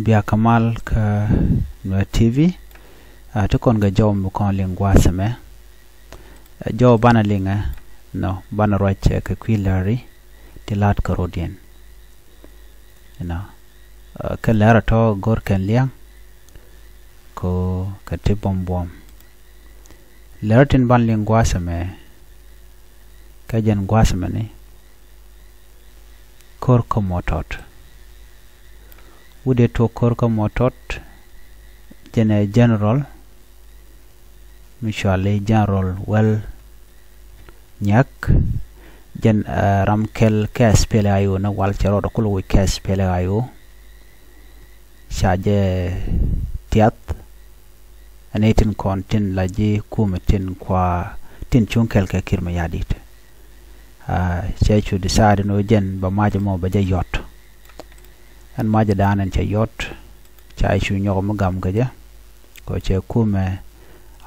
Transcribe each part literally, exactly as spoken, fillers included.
Bia kɛ mal kä Nuer T V. Ti kɔn kɛ jɔw mi kɔn liŋ gua̱a̱th ɛmɛ. Jɔw banɛ liŋɛ nɔ banɛ ruac kɛ kui̱ lääri ti la̱t kɛ rɔ̱diɛn. Inɔ kɛ lɛr a tɔ go̱r kɛn lia̱ŋ kɛ kɛ ti buɔm buɔm. Lɛr tin ban liŋ gua̱a̱th ɛmɛ kɛ jɛn gua̱a̱th ɛmɛ ni ko̱r kä mɔ tɔt. Wut dee tuɔk ko̱r kä mɔ tɔt jɛn ɛ general mi cuali General Wäl Nyak. Jɛn ram kɛl kɛ S P L A I O ni wal cɛ rɔɔdɛ kulɛ wi̱c kɛ S P L A I O. Ca jɛ tiath ɛn i̱ tin kɔn tin la ji̱ kumɛ tin kua tin cuŋ kɛl kɛ Kiir Mayardit. Cɛ cu decide ni wä jɛn bɛ mac mɔ bɛ jɛ yɔt. Ɛn mac dan ɛn cɛ yɔt ca cu nyɔk mi gam kɛ jɛ. Kɔ cɛ kumɛ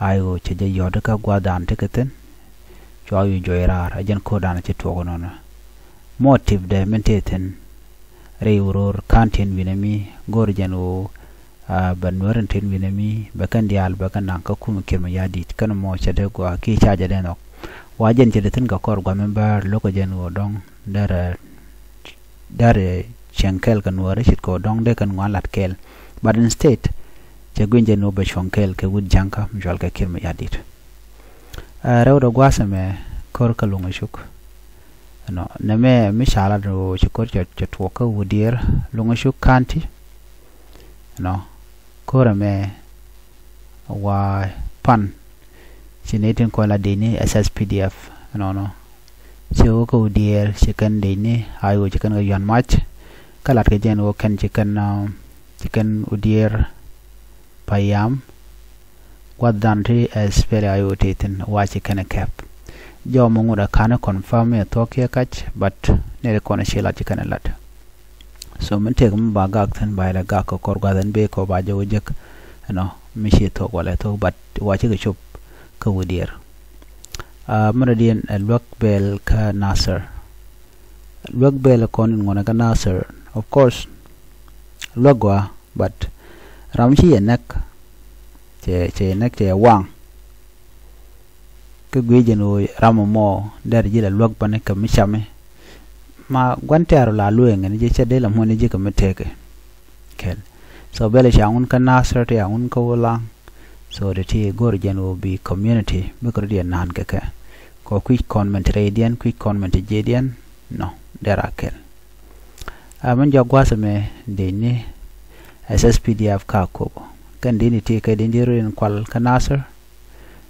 I O cɛ jɛ yɔt kä gua̱dan ti kɛ thin. Cua wi̱i̱ juɔc raar a jɛn ko̱dan ci tuɔk nɔnɔ. Motive dɛ min tëë thi̱n rɛy wä ro̱o̱r ka̱n tin wi̱nɛ mi go̱o̱r jɛn ɣöö bɛ nuäär in tin wi̱nɛ mi bɛ kɛn diaal bɛ kɛn naŋ kä kum Kiir Mayardit kɛn mɔ cɛ dee gɔaa kiɛ ca jɛ dee nhɔk. Wa jɛn cɛ dee thi̱n kɛ kɔr gua̱th mi bäär lo̱k kɛ jɛn ɣöö dɔ̱ŋ derɛ derɛ cieŋ kɛɛl kɛ nuäärä ce̱tkɛ ɣöö dɔ̱ŋ dee kɛn ŋuan lat kɛɛl. But instead cɛ gui̱ny jɛn ɣöö bɛ cuɔ̱ŋ kɛɛl kɛ wut ja̱ŋkä mi cual kɛ Kiir Mayardit. Rɛwdɛ gua̱a̱th ɛmɛ ko̱r kä Luŋä Cuk. Nɔ nɛmɛ mi ca lat ɣöö ci ko̱r cɛ tuɔɔk kä Wudiɛɛr Luŋä Cuk County. Nɔ ko̱r ɛmɛ wa pan ci ni tin kɔn la dini S S P D F. Nɔnɔ ci wä kä Wudiɛɛr ci kɛn dini I O ci kɛn kɛ yuan mac. Kä lat kɛ jɛn wä kɛn ci kɛn ci kɛn Wudiɛɛr payam. Gua̱th dan ti S P L A I O ti thin wa ci kɛn kɛp. Jɔw mi ŋut a ka̱n confirm mi a thuɔ̱k kiɛ kac but neri kɔn ci lat ci kɛn lat. So min tëëk mi ba gak thin ba ilɛ gak kɛ kɔr gua̱th ɛn bee kɔ ba jɛ wä jek. Ɛnɔ mi ci thuɔ̱k walɛ thuɔ̱k but wa ci kɛ cop kä Wudiɛɛr. Min rɔ diɛn ɛ luäk bɛɛl kä Nasir. Luäk bɛɛl kɔn in ŋuɔnɛ kä Nasir of course. Luäk gɔaa but ram ci yɛ näk cɛ cɛ yɛ näk cɛ yɛ waŋ. Kä gui̱i̱c jɛn ɣöö ram ɛmɔ derɛ ji̱ la luäk bäni kɛ mi cami. Ma gua̱n tɛ̈r ɔ la lueŋ ɛn ji̱ cɛ dee la muɔ̱ni ji̱ kɛ mi tëëkɛ kɛl. So bɛl ca ŋun kä Nasir ti a ŋun kä Wulaŋ. So ti ti go̱r jɛn ɣöö bi community bikɛ rɔ diɛn naan kɛ kɛ kɔ kui̱c kɔn mɛn ti rɛydiɛn kui̱c kɔn mɛn ti jiɛdiɛn. Nɔ derɛ a kɛl. A min jɔak gua̱a̱th ɛmɛ dini S S P D F ka kop kɛn dini ti kɛ dini di rɔ in kual kä Nasir.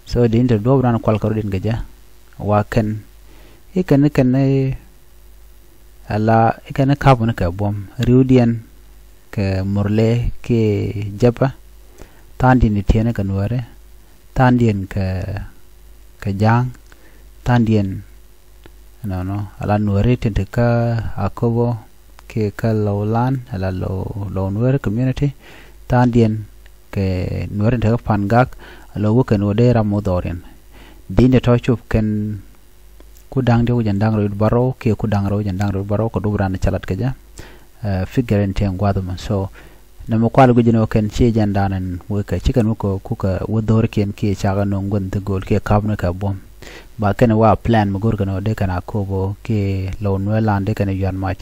So din te duɔ̱ɔ̱p dan kual kɛ rɔ din kɛ jɛ wa kɛn i̱ kɛn i̱ kɛn i̱ ala i̱ kɛn i̱ kap ni kɛ buɔ̱m riwdiɛn kɛ Murle kiɛ Jɛpɛ. Tha̱a̱ŋ din i̱ tiɛn i̱ kɛ Nuɛri tha̱a̱ŋ din kɛ kɛ Ja̱a̱ŋ tha̱a̱ŋ din. Nɔnɔ ala Nuɛri tin te kä Akobo kiɛ kä Lowland ala Low Low Nuɛri community. Tha̱a̱ŋ din kɛ Nuɛri tin te kä Pangak ala wä kɛn wä dee ram wä dhɔriɛn. Din te tɔ cop kɛn ku da̱ŋ diɛ ku jɛn da̱ŋ rɛw bärɔw kiɛ ku da̱ŋ rɛw jɛn da̱ŋ rɛw bärɔw kɛ dup ran ca lat kɛ jɛ. Figure in tiɛŋ gua̱th mɔ so. Nɛmɛ kual guic ni wä kɛn ci jɛn dan ɛn wekɛ ci kɛn wä kɛ kukɛ wä dho̱rkiɛn kiɛ cakɛ no̱o̱ŋ guänh thi go̱o̱l kiɛ kap ni kɛ buɔ̱m. Ba kɛn wa plan mi go̱rkɛ ni wä dee kɛn a kobo kiɛ low Nuɛɛlan dee kɛn yuan mac.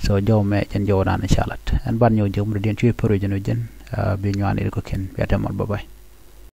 So jɔw mɛ jɛn jɔw dan ca lat ɛn ban nyɔw jek mi dɔ̱diɛn cuɛ pär wecɛ ni wä jɛn. Bi nyuan i̱ ri kɔ̱kiɛn bia tɛmɔl bye bye.